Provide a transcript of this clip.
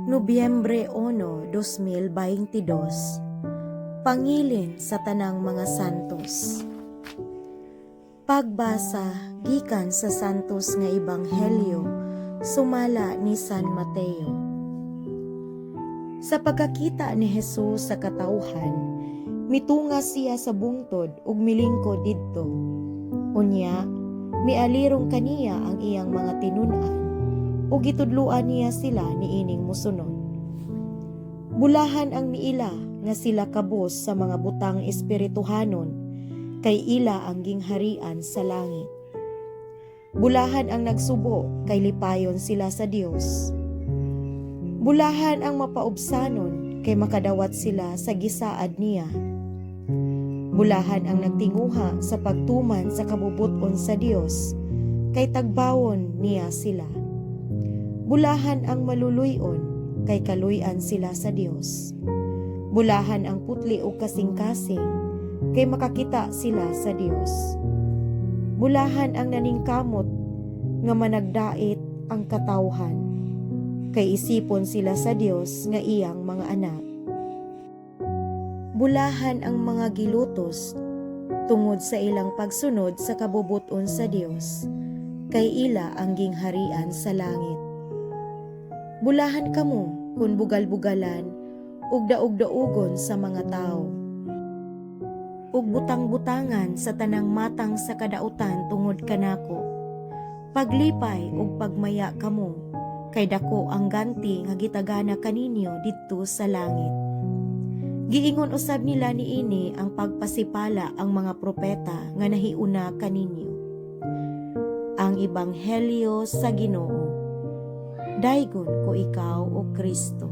Nobyembre 1, 2022. Pangilin sa tanang mga santos. Pagbasa gikan sa Santos nga Ebanghelyo sumala ni San Mateo. Sa pagkakita ni Jesus sa katawhan, mitunga siya sa bungtod ug milingkod didto. Unya, mialirong kaniya ang iyang mga tinun-an ug gitudloan niya sila niining mosunod. Bulahan ang miila nga sila kabos sa mga butang espirituhanon, kay ila ang gingharian sa langit. Bulahan ang nagsubo, kay lipayon sila sa Dios. Bulahan ang mapaubsanon, kay makadawat sila sa gisaad niya. Bulahan ang nagtinguha sa pagtuman sa kabubut-on sa Dios, kay tagbawon niya sila. Bulahan ang maluluy-on, kay kaluy-an sila sa Dios. Bulahan ang putli og kasing-kasing, kay makakita sila sa Dios. Bulahan ang naningkamot nga managdait ang katawhan, kay isipon sila sa Dios nga iyang mga anak. Bulahan ang mga gilutos tungod sa ilang pagsunod sa kabubut-on sa Dios, kay ila ang gingharian sa langit. Bulahan kamo kung bugal-bugalan ug daog-daugon sa mga tao ug butang-butangan sa tanang matang sa kadautan tungod kanako. Paglipay ug pagmaya kamo, kay dako ang ganti nga gitagana kaninyo didto sa langit. Giingon usab nila niini ang pagpasipala ang mga propeta nga nahiuna kaninyo. Ang Ebanghelyo sa Ginoo. Daygon ko ikaw, O Kristo.